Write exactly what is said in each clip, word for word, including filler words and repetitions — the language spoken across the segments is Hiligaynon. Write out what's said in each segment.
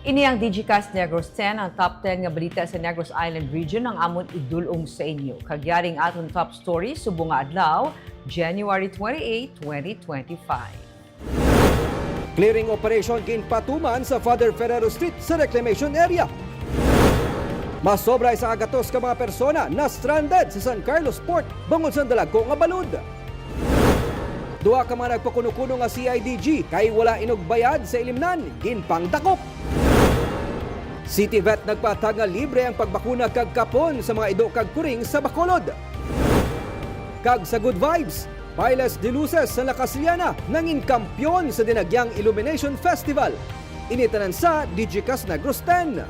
Ini ang Digicast Negros ten, ang top ten nga balita sa Negros Island Region ang amon idul-ong sa inyo. Kag yari ang aton top story subong nga adlaw, January twenty-eight, twenty twenty-five. Clearing operation ginpatuman sa Father Ferrero Street sa reclamation area. Masobra isa ka gatos ka mga persona na stranded sa San Carlos Port bangod sa dalago nga balod. Duha ka mga nagpakuno-kuno nga C I D G kay wala inugbayad sa ilimnan, ginpangdakop. City Vet nagpatag nga libre ang pagbakuna kag kapon sa mga ido kag kuring sa Bacolod. Kag sa Good Vibes, Piles de Luces sa La Castellana nangin kampiyon sa Dinagyang Illumination Festival. Ini tanan sa Digicast Negros ten.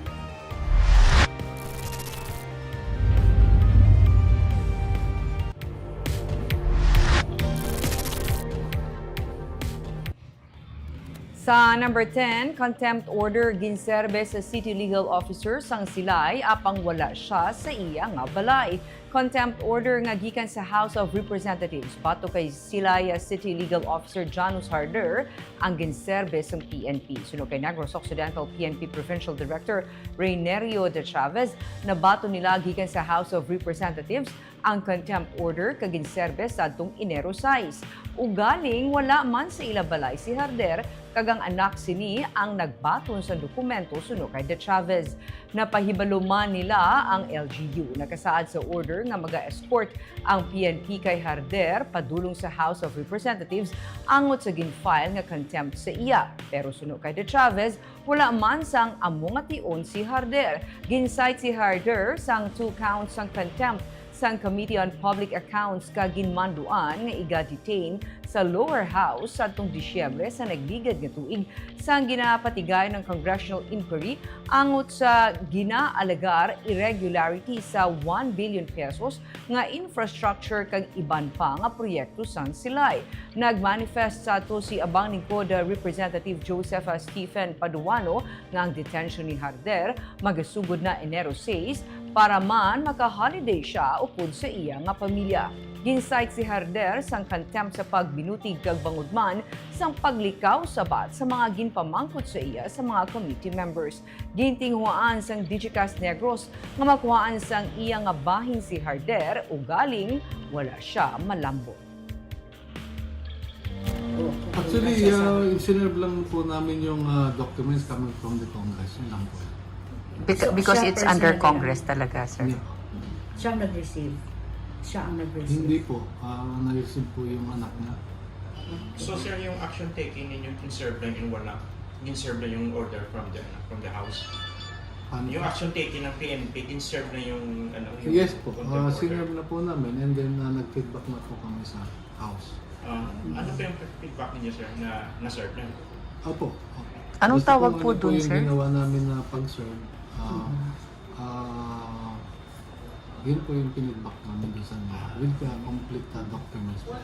Sa number ten, contempt order ginserbe sa city legal officer sang Silay apang wala sia sa iya nga balay. Contempt order nga gikan sa House of Representatives batok kay Silay City Legal Officer Janus Harder ang ginserbe sang P N P. Suno kay Negros Occidental P N P Provincial Director Reynerio de Chavez, nabaton nila gikan sa House of Representatives ang contempt order kag ginserbe sadtong Enero sais. Ugaling wala man sa ila balay si Harder kag ang anak sini ang nagbaton sang dokumento suno kay De Chavez. Napahibalo man nila ang L G U. Nakasaad sa order nga maga-escort ang P N P kay Harder padulong sa House of Representatives angot sa gin-file nga contempt sa iya. Pero suno kay De Chavez, wala man sang amo nga tion si Harder. Gin-cite si Harder sang two counts sang contempt sang Committee on Public Accounts kag ginmanduan nga iga-detain sa lower house sadtong Disyembre sa nagligad nga tuig sang ginapatigayon ang congressional inquiry angot sa ginaalegar irregularity sa one billion pesos nga infrastructure kag iban pa nga proyekto sang Silay. Nag-manifest sadto si Abang Lingkod Representative Joseph Stephen Paduano nga ang detention ni Harder magasugod na Enero sais para man maka-holiday sia upod sa iya nga pamilya. Gin-cite si Harder sang contempt sa pagbinutig kag bangod man sang paglikaw sabat sa mga ginpamangkot sa iya sa mga committee members. Gintinguhaan sang Digicast Negros nga makuhaan sang iya nga bahin si Harder, ugaling wala sia malambong. Actually, uh, sinerve lang po namin yung, uh, documents coming from the Congress. Yun lang po. Beca-, because it's under Congress talaga, sir. Hindi po. Siya ang nag-receive. Siya ang nag-receive. Hindi po. Ah, nag-receive po yung anak niya. So, sir, yung action taking ninyo, in-serve lang yung wala, in-serve lang yung order from the, from the House? Ano? Yung action taking ng P N P, in-serve na yung, ano, yung contempt order? Yes po. Ah, sinerve na po namin and then, ah, nag-feedback na po kami sa House. Ah, ano po yung feedback ninyo, sir, na na-serve na? Opo, opo. Anong tawag po dun, sir? Basta kung ano po yung ginawa namin na pag-serve, ah, ah, yun po yung pinidback namin dun sa nila with the complete, ah, documents po.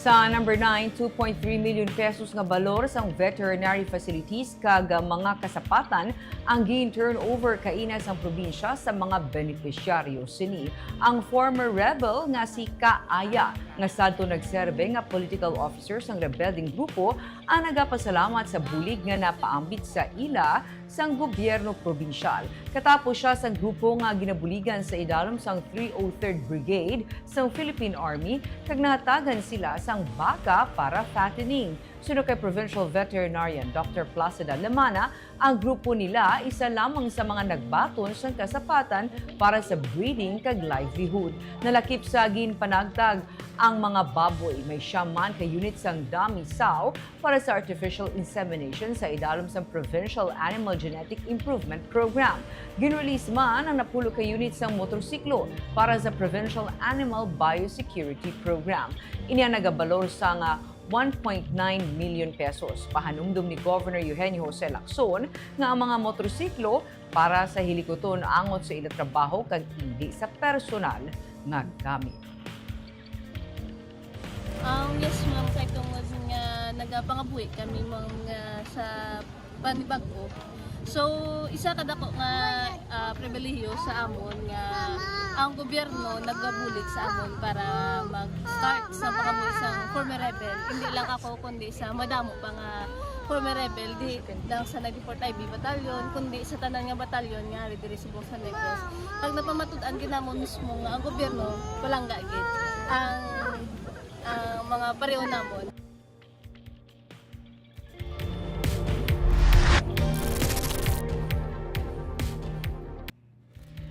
Sa number nine, two point three million pesos nga balor sang veterinary facilities kag mga kasapatan ang gin-turnover kaina sang probinsya sa mga benepisyaryo sini. Ang former rebel nga si Ka Aya, nga sadto nagserbe nga political officer sang rebeldeng grupo, ang nagapasalamat sa bulig nga napaambit sa ila sang gobyerno probinsyal. Katapo sia sang grupo nga ginabuligan sa idalom sang three oh third Brigade sang Philippine Army kag nahatagan sila sang baka para fattening. Suno kay Provincial Veterinarian Doctor Placida Lemana, ang grupo nila isa lamang sa mga nagbaton sang kasapatan para sa breeding kag livelihood. Nalakip sa ginpanagtag ang mga baboy. May siyam man ka unit sang dummy sow para sa artificial insemination sa idalom sang Provincial Animal Genetic Improvement Program. Gin-release man ang napulo ka unit sang motorsiklo para sa Provincial Animal Biosecurity Program. Ini ang nagabalor sang one point nine million pesos. Pahanumdom ni Governor Eugenio Jose Lacson nga ang mga motorsiklo para sa hilikuton angot sa ila trabaho kag indi sa personal nga gamit. Um, yes, ma'am. Kay tungod nga nagapangabuhi kami, ma'am, nga sa panibag-o, So, isa ka dako nga, ah, pribilehiyo sa amon nga ang gobyerno nagabulig sa amon para mag-start sa pagkamo isang former rebel. Hindi lang ako, kundi sa madamo pa nga former rebel, di lang sa ninety-fourth I B Battalion, kundi sa tanan nga batalyon nga ari diri sa Buksan Negros. Pag napamatud-an gid namon mismo nga ang gobyerno palangga gid ang, ang mga pareho namon.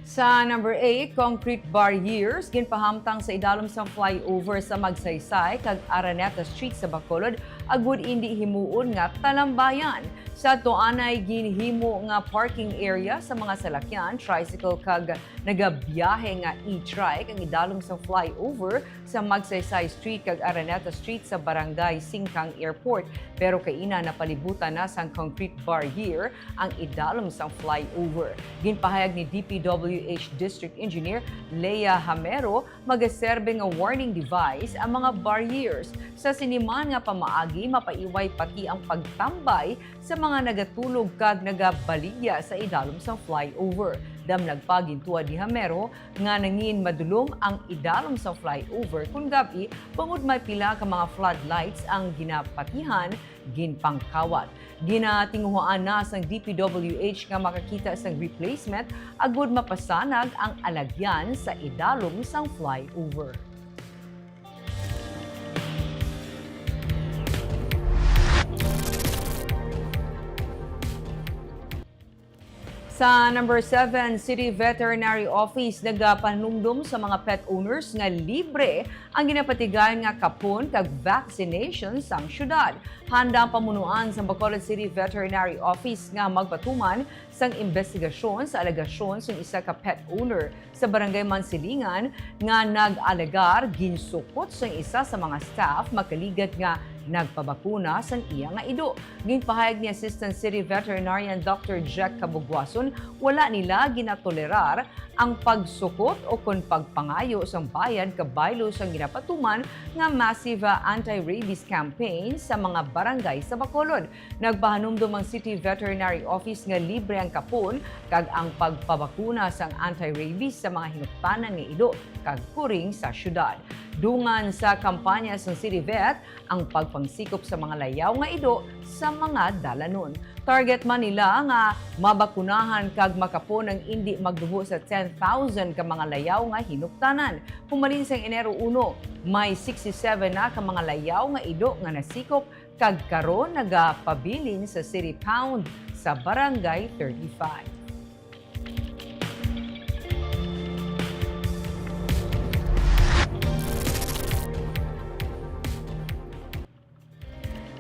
Sa number eight, concrete barriers ginpahamtang sa idalom sang flyover sa Magsaysay kag Araneta Street sa Bacolod, agud indi himuon nga talambayan. Sa adto anay ginhimo nga parking area sa mga salakyan, tricycle kag nagabiyahe nga e-trike ang idalom sang flyover sa Magsaysay Street kag Araneta Street sa Barangay Singkang Airport. Pero kaina napalibutan na sang concrete barrier ang idalom sang flyover. Ginpahayag ni D P W H District Engineer Lea Hamero, magaserbe nga warning device ang mga barriers. Sa sini man nga pamaagi, mapaiway pati ang pagtambay sa mga nagatulog kag nagabaligya sa idalom sang flyover. Damlag pa, gintuwad ni Hamero nga nangin madulom ang idalom sang flyover kon gab-i, bangod may pila ka mga floodlights ang ginapatihan, ginpangkawat. Ginatinguhaan na sang D P W H nga makakita sang replacement agud mapasanag ang alagyan sa idalom sang flyover. Sa number seven, City Veterinary Office nagapanumdom sa mga pet owners nga libre ang ginapatigayon nga kapon kag vaccination sang syudad. Handa ang pamunuan sa Bacolod City Veterinary Office nga magpatuman sang imbestigasyon sa alegasyon sang isa ka pet owner sa Barangay Mansilingan nga nag-alegar ginsukot sang isa sa mga staff makaligat nga nagpabakuna sang iya nga ido. Ginpahayag ni Assistant City Veterinarian Doctor Jack Cabugwason, wala nila ginatolerar ang pagsukot o kon pagpangayo sang bayad kabaylo sang ginapatuman nga massive anti-rabies campaign sa mga barangay sa Bacolod. Nagpahanumdom ang City Veterinary Office nga libre ang kapon kag ang pagpabakuna sang anti-rabies sa mga hinuktanan nga ido kag kuring sa syudad. Dungan sa kampanya sang City Vet ang pagpangsikop sa mga layaw nga ido sa mga dalanon. Target man nila nga mabakunahan kag makapon ang indi magdubo sa ten thousand ka mga layaw nga hinuktanan. Humalin sang Enero uno, may sixty-seven na ka mga layaw nga ido nga nasikop kag karon nagapabilin sa City Pound sa Barangay thirty-five.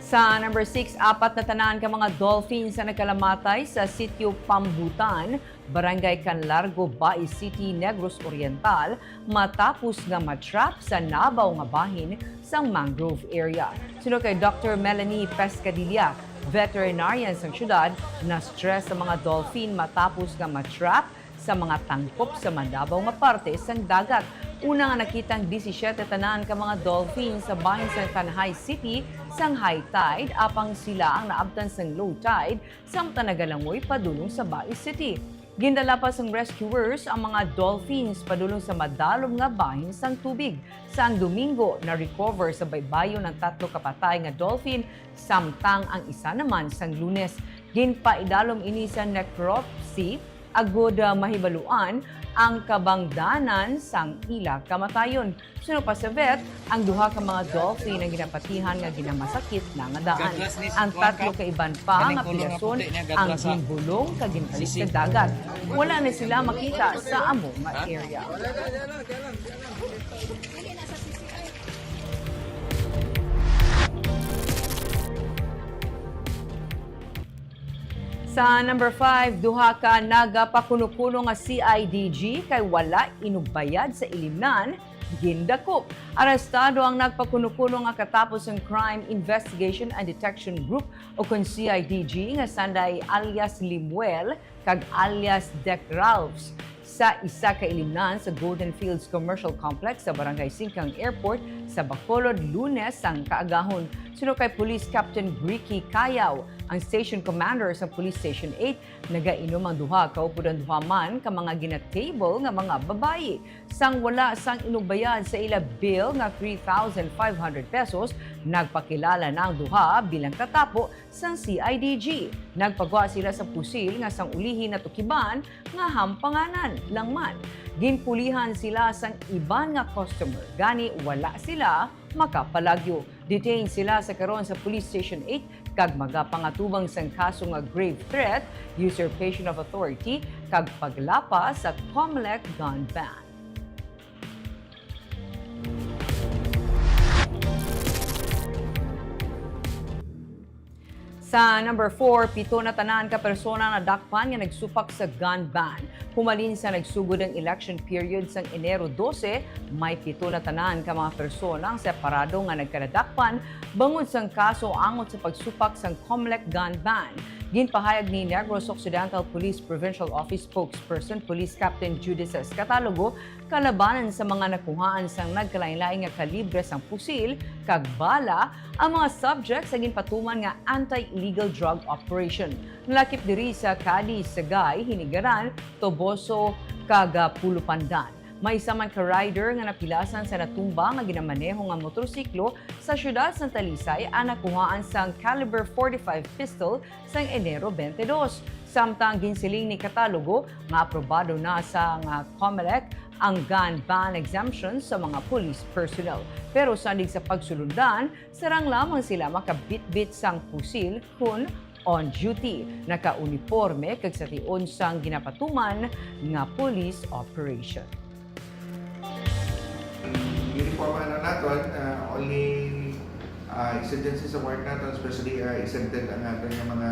Sa number six, apat na tanan ka mga dolphins ang nagkalamatay sa Sitio Pambutan, Barangay Canlargo, Bai City, Negros Oriental, matapos nga ma-trap sa nabaw nga bahin sang mangrove area. Suno kay Doctor Melanie Pescadilla, veterinarian sang syudad, na-stress ang mga dolphin matapos nga ma-trap sa mga tangkop sa manabaw nga parte sang dagat. Una nga nakita ang disisiete tanan ka mga dolphin sa bahin sang Tanjay City sang high tide, apang sila ang naabtan sang low tide samtang nagalangoy padulong sa Bai City. Gindala pa sang rescuers ang mga dolphins padulong sa madalom nga bahin sang tubig. Sang Domingo, na-recover sa baybayon ang tatlo ka patay nga dolphin, samtang ang isa naman sang Lunes. Ginpaidalom ini sa necropsy agud, ah, mahibaluan ang kabangdanan sang ila kamatayon. Suno pa sa vet, ang duha ka mga dolphin ang ginapatihan nga ginamasakit na nga daan. Ang tatlo ka iban pa nga pirason ang ginbulong kag ginhalik sa dagat. Wala na sila makita sa amo nga area. Sa number five, duha ka nagapakunukuno nga C I D G kay wala inugbayad sa ilimnan, gindakop. Arestado ang nagpakunukuno nga katapos ang Crime Investigation and Detection Group o kon C I D G nga sanday alias Limuel kag alias Deck Ralphs sa isa ka ilimnan sa Golden Fields Commercial Complex sa Barangay Singkang Airport sa Bacolod, Lunes sang kaagahon. Suno kay Police Captain Ricky Cayaw, ang station commander sa Police Station eight, nagainom ang duha kaupod ang duha man ka mga ginatable nga mga babayi. Sang wala sang inubayad sa ila bill nga three thousand five hundred pesos, nagpakilala na ang duha bilang katapo sang C I D G. Nagpagwa sila sa pusil nga sang ulihi natukiban nga hampanganan lang man. Ginpulihan sila sang iban nga customer, gani wala sila makapalagyo. Detained sila sa karon sa Police Station eight kag magapangatubang sang kaso nga grave threat, usurpation of authority, kag paglapas sa Comelec gun ban. Sa number four, pito na tanan ka persona nadakpan nga nagsupak sa gun ban. Humalin sa nagsugod ang election period sang Enero dose, may pito na tanan ka mga persona ang separado nga nagkadadakpan bangod sang kaso angot sa pagsupak sang Comelec gun ban. Ginpahayag ni Negros Occidental Police Provincial Office Spokesperson Police Captain Judices Catalogo, kalabanan sa mga nakuhaan sang nagkalainlain nga kalibre sang pusil kag bala ang mga subject sa ginpatuman nga anti-illegal drug operation. Nalakip diri sa Cadiz, Sagay, Hinigaran, Toboso, kag, ah, Pulupandan. May isa man ka rider nga napilasan sa natumba nga ginamaneho nga motorsiklo sa siyudad sang Talisay ang nakuhaan sang caliber forty-five pistol sang Enero twenty-two. Samtang ginsiling ni Catalogo nga aprobado na sang, ah, Comelec ang gun ban exemption sa mga police personnel. Pero sandig sa pagsulundan, sarang lamang sila makabitbit sang pusil kun on duty, nakauniporme kag sa tion sang ginapatuman nga police operation. Uniform ano naton, ah, only, ah, exigency sa work naton, especially, ah, exempted ang aton nga mga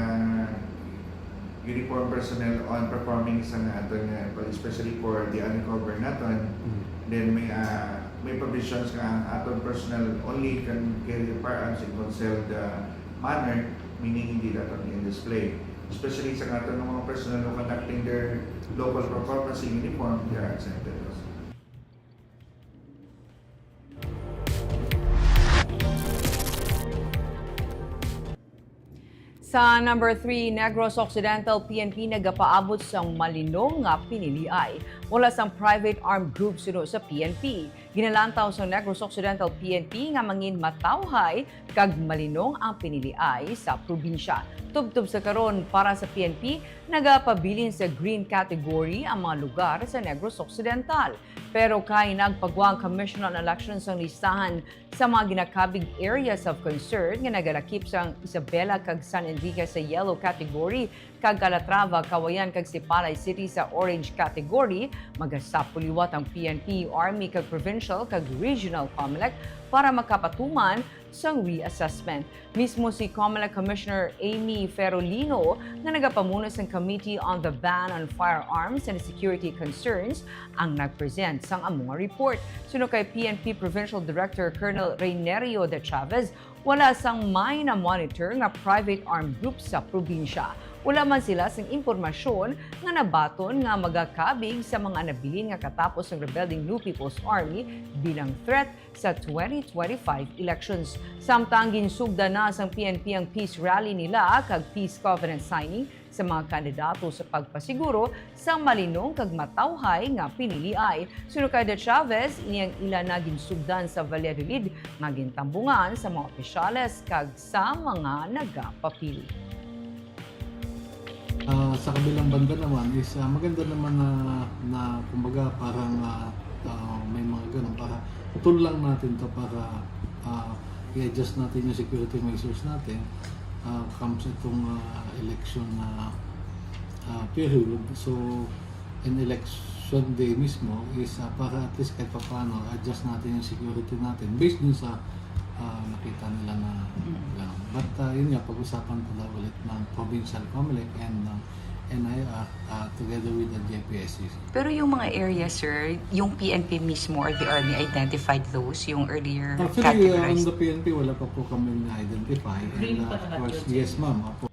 uniform personnel on performing sa nga aton nga, especially for the undercover naton. Mm. Then may, ah, may provisions nga ang aton personnel only can carry firearms in concealed, ah, manner, meaning hindi naton i-display. Especially sa aton nga mga personnel who conducting their local performance in uniform, they are exempted also. Sa number three, Negros Occidental P N P nagapaabot sang malinong nga piniliay. Wala sang private armed group suno sa P N P. Ginalantaw sang Negros Occidental P N P nga mangin matawhay kag malinong ang piniliay sa probinsya. Tubtob sa karon, para sa P N P, nagapabilin sa green category ang mga lugar sa Negros Occidental. Pero kay nagpagwa ang Commission on Elections sang listahan sa mga ginakabig areas of concern nga nagalakip sang Isabela kag San Enrique sa yellow category, kag Calatrava, Cauayan, kag Sipalay City sa orange category, magasapol liwat ang P N P, Army, kag provincial kag regional Comelec para makapatuman sang reassessment. Mismo si Comelec Commissioner Amy Ferolino, nga nagapamuno sang Committee on the Ban on Firearms and Security Concerns, ang nag-present sang amo nga report. Suno kay P N P Provincial Director Colonel Reynerio de Chavez, wala sang may na-monitor nga private armed group sa probinsya. Wala man sila sang impormasyon nga nabaton nga magakabig sa mga nabilin nga katapos sang rebelding New People's Army bilang threat sa twenty twenty-five elections. Samtang ginsugdan na sang P N P ang peace rally nila kag peace covenant signing sa mga kandidato sa pagpasiguro sang malinong kag matawhay nga piniliay. Suno kay De Chavez, ini ang ila na ginsugdan sa Valladolid nga gintambungan sa mga opisyales kag sa mga nagapapili. Ah, sa kabilang banda naman is, ah, maganda naman na, na kumbaga parang, ah, ah, may mga ganun para tool lang natin to para, ah, i-adjust natin yung security measures natin, ah, comes itong, ah, election na, ah, period. So, in election day mismo is, ah, para at least kahit papaano adjust natin yung security natin based dun sa, ah, nakita nila na Mm. ganun. But, ah, yun nga, pag-usapan pa daw ulit ng provincial Comelec and ng N I R, ah, together with the J P S C C. Pero yung mga area, sir, yung P N P mismo or the Army identified those, yung earlier Actually, uh, on categorized? The P N P, wala pa po kami na-identify. Green And, uh, pa of lahat course, yun, sir. Yes, ma'am. Opo.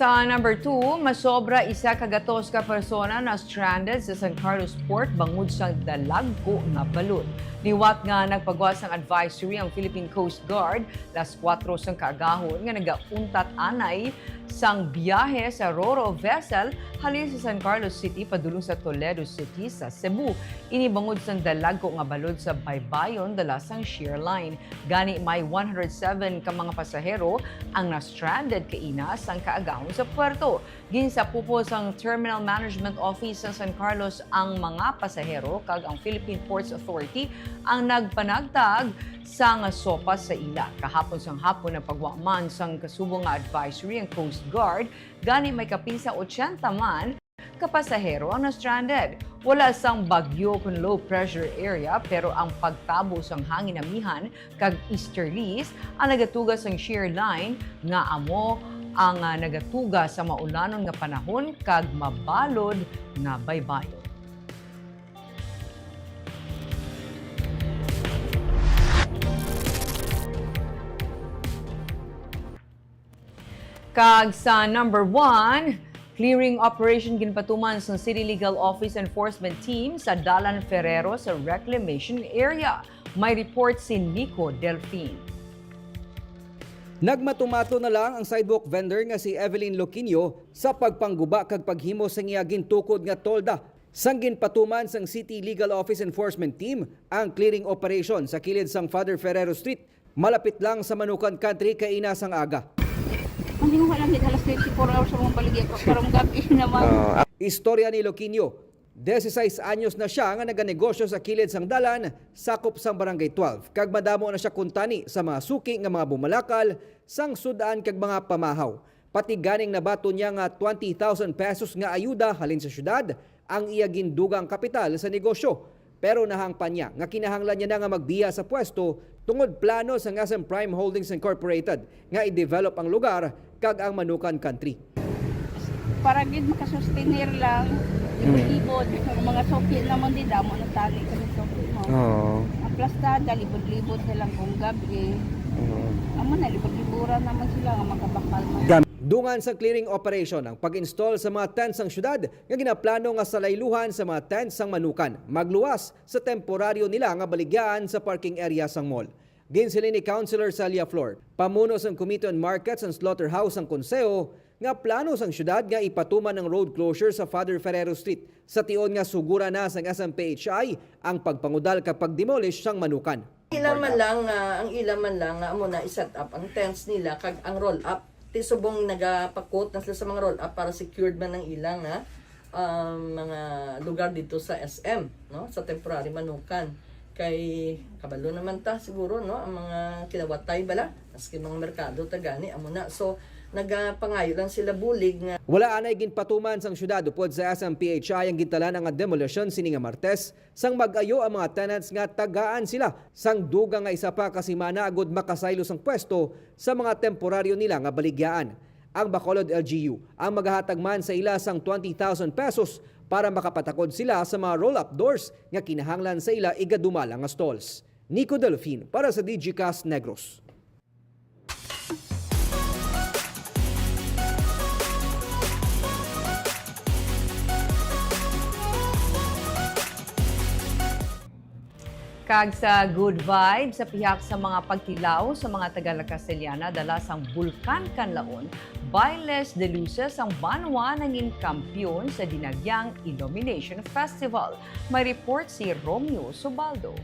Sa number two, masobra isa ka gatos ka persona na stranded sa San Carlos Port bangod sang dalagko nga balod. Liwat nga nagpagawas sang advisory ang Philippine Coast Guard, las kuwatro sang kaagahon, nga nagauntat anay sang biyahe sa Ro-Ro vessel halin sa San Carlos City padulong sa Toledo City sa Cebu. Ini bangod sang dalagko nga balod sa baybayon dala sang shear line. Gani, may one hundred seven ka mga pasahero ang na-stranded kaina sang kaagahon sa puerto. Ginsapupo sang Terminal Management Office sa San Carlos ang mga pasahero, kag ang Philippine Ports Authority ang nagpanagtag sang sopas sa ila. Kahapon sang hapon, nagpagwa man sang kasubong nga advisory ang Coast Guard, gani may kapin sa ochenta man ka pasahero ang na-stranded. Wala sang bagyo kon low pressure area, pero ang pagtabo sang hangin amihan kag easterlies ang nagatuga sang shear line, nga amo ang, ah, nagatuga sa maulanon nga panahon kag mabalod nga baybayon. Kag sa number one, clearing operation ginpatuman sang City Legal Office Enforcement Team sa Dalan Ferrero sa Reclamation Area. May report si Nico Delfin. Nagmatumato na lang ang sidewalk vendor nga si Evelyn Loquinho sa pagpangguba kag paghimo sang iya gintukod nga tolda. Sang ginpatuman sang City Legal Office Enforcement Team ang clearing operation sa kilid sang Father Ferrero Street, malapit lang sa Manukan Country kaina sang aga. Ang hinuha lang gid halas twenty-four hours ang mga baligya ko, karong gabi naman. Ah, istorya ni Loquinho, diyesisais anyos na siya nga naganegosyo sa kilid sang dalan, sakop sang Barangay twelve, kag madamo na siya kuntani sa mga suki nga mga bumalakal sang sud-an kag mga pamahaw. Pati ganing nabaton niya nga twenty thousand pesos nga ayuda halin sa syudad ang iya gindugang kapital sa negosyo. Pero nahangpan niya nga kinahanglan niya na nga magbiya sa pwesto tungod plano sang S M Prime Holdings Incorporated nga i-develop ang lugar kag ang Manukan Country. Para gid makasustenir lang, Mm. libod-libod. Ang mga suki naman di damo na tani kami suki mo. Oo. Ang plastada, libod-libod na lang kung gabi. Oo. Amo na, libod-liburan naman sila nga makabakal man. Gam- Dungan sa clearing operation ang pag-install sa mga tent sang syudad nga ginaplano nga salayluhan sa mga tent sang Manukan, magluwas sa temporaryo nila nga baligyaan sa parking area sang mall. Ginsiling ni Councilor Celia Flor, pamuno sang Committee on Markets and Slaughterhouse sang Konseho, nga plano sang syudad nga ipatuman ang road closure sa Father Ferrero Street sa tion nga suguran na sang S M P H I ang pagpangudal kag pag-demolish sang Manukan. Ila man lang nga, ang ila man lang nga amo na i-set up ang tents nila kag ang roll up. Ti subong nagapakot na sila sa mga roll up para secured man ang ila nga, um, mga lugar dito sa S M, no? Sa temporary Manukan. Kay kabalo naman ta siguro, no? Ang mga kinawatay bala, maski mga merkado ta gani, amo na. So, nagapangayo lang sila bulig nga Wala anay ginpatuman sang syudad upod sa S M P H I ang gintalan nga demolition sini nga Martes. Sang mag-ayo ang mga tenants nga tagaan sila sang dugang nga isa pa ka semana agud makasaylo sang pwesto sa mga temporaryo nila nga baligyaan. Ang Bacolod L G U ang magahatag man sa ila sang twenty thousand pesos para makapatakod sila sa mga roll-up doors nga kinahanglan sa ila igadumala nga stalls. Nico Delfin para sa Digicast Negros. Kag sa good vibes, sa pihak sa mga pagtilaw sa mga taga La Castellana, dala sang Bulkan Kanlaon, Bailes de Luces ang banwa nangin kampiyon sa Dinagyang Illumination Festival. May report si Romeo Subaldo.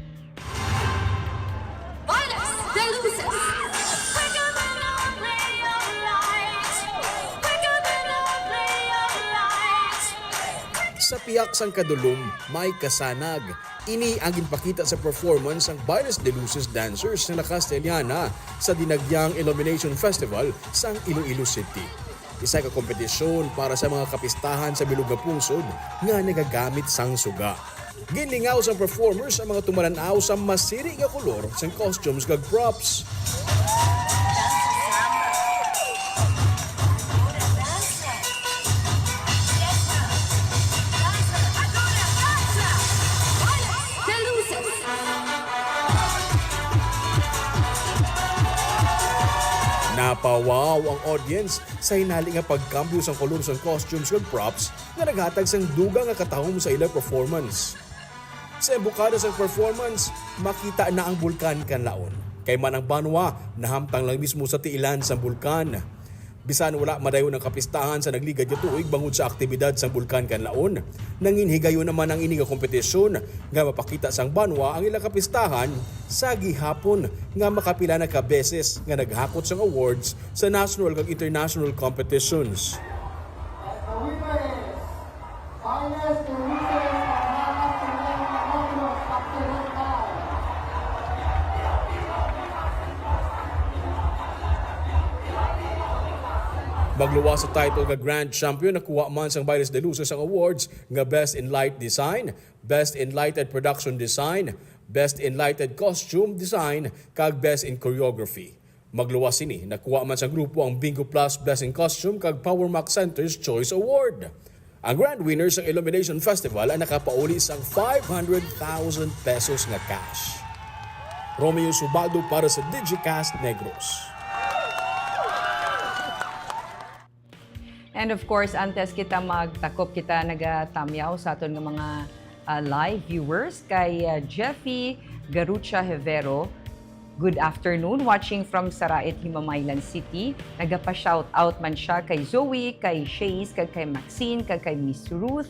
Bailes de Luces. Sa pihak sang kadulom, may kasanag. Ini ang ginpakita sa performance sang Bailes de Luces dancers sa La Castellana sa Dinagyang Illumination Festival sang Iloilo City. Isa ka kompetisyon para sa mga kapistahan sa bilog nga pungsod nga nagagamit sang suga. Ginlingaw sang performers ang mga tumalan-aw sa masiri nga kolor sang costumes kag props. Napawaw ang audience sa hinali nga pagkambyo sang kolor sang costumes kag props nga naghatag sang dugang nga katahom sa ila performance. Sa embukada sang performance, makita na ang Bulkan Kanlaon. Kay man ang banwa, nahamtang lang mismo sa tiilan sang bulkan. Bisan wala madayon ang kapistahan sa nagligad nga tuig bangod sa aktibidad sang Bulkan Kanlaon, nangin higayon naman ang ini nga kompetisyon nga mapakita sang banwa ang ilang kapistahan sa gihapon nga makapila na ka beses nga naghakot sang awards sa national kag international competitions. Finest and Wizards of Mata Pinay Negros, Doctor Ronald. Magluwas sa title nga Grand Champion, nakuha man sang Bailes de Luces ang awards nga Best in Light Design, Best in Lighted Production Design, Best in Lighted Costume Design, kag Best in Choreography. Magluwas sini, nakuha man sang grupo ang Bingo Plus Best in Costume kag Power Max Center's Choice Award. Ang grand winner sa Illumination Festival ang nakapauli sang five hundred thousand pesos nga cash. Romeo Subaldo para sa Digicast Negros. And of course, antes kita magtakop, kita nagatamyaw sa aton nga mga ah, live viewers, kay ah, Jeffy Garucha Hevero. Good afternoon, watching from Sarait, Himamaylan City. Nagapa-shout out man siya kay Zoe, kay Shays, kag kay Maxine, kag kay Miss Ruth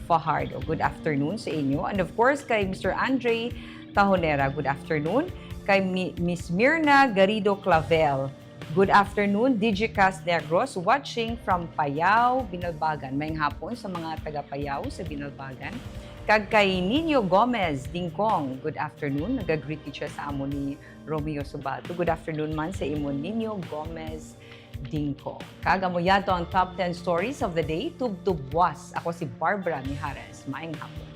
Fajardo. Good afternoon sa inyo. And of course, kay Mister Andre Tahonera, good afternoon. Kay Mi- Miss Mirna Garrido Clavel, good afternoon, Digicast Negros, watching from Payao, Binalbagan. Maayong hapon sa mga taga Payao sa Binalbagan. Kag kay Nino Gomez Dingkong, good afternoon. Nagagreet gid siya sa amo ni Romeo Subaldo. Good afternoon man sa imo, Nino Gomez Dingkong. Kag amo yadto ang top ten stories of the day. Tubtob buwas. Ako si Barbara Mijares. Maayong hapon.